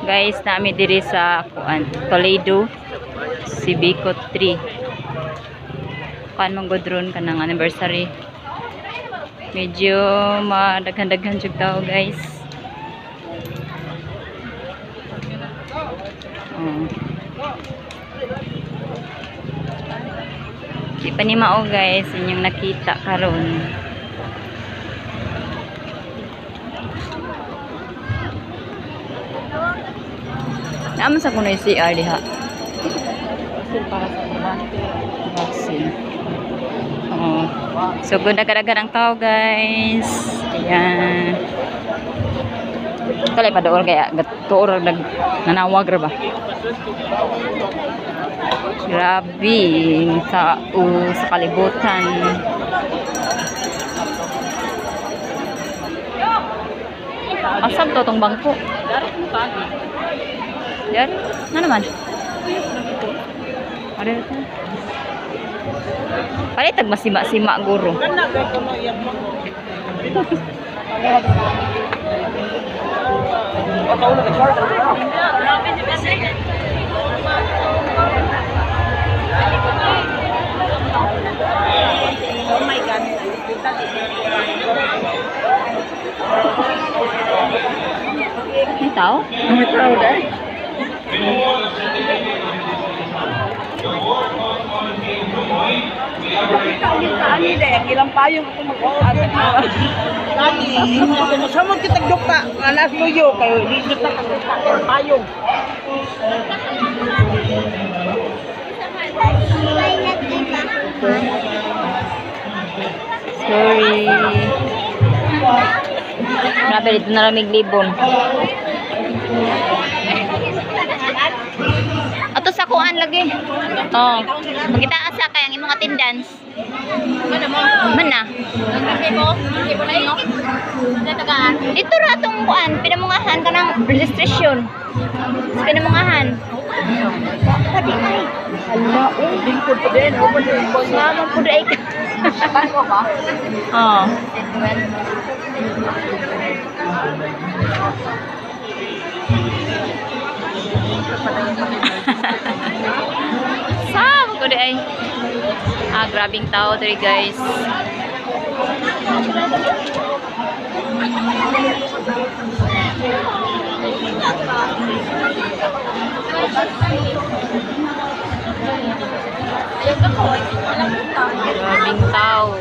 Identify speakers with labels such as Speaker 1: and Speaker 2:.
Speaker 1: Guys, nami diri sa kuan, Toledo, Civico 3. Kuan man gud ron kanang anniversary. Medyo madaghan-daghan jud tao, guys. Oh. Di pa ni mao, guys, inyong nakita karon. Naman sa kuno CR diha.
Speaker 2: Para sa
Speaker 1: Vaccine. Oo. So, ganda-ganda ang tao, guys. Ayan. Kalay pa dool kaya tuor nag nanawag ra ba. Grabe ang tao sa kalibutan. Asam to tong bangko? Yan. Ano naman? Ano ito? Palit tag masima-sima guro.
Speaker 2: Oh my God.
Speaker 1: May tao?
Speaker 2: May tao dahil. Ani dahil, ang ilang payong ako mag-order. Lagi, sa mo kita duka, alas luyo kayo, di kita kagduka payong.
Speaker 1: Sorry. Grabe dito na ramig libon. Ato sa kuan lagi. Oh. Magita asa kay ang imong attendance. Man na. Dito ra atong kuan, pinamungahan kanang registration. Sa pinamungahan. Pati ay. Hala, oh.
Speaker 2: Lingkod pa din, o pa din.
Speaker 1: Nga man pud ay ka. Oh. Sama ko di ay. Ah, grabing tao diri, guys. Grabing tao.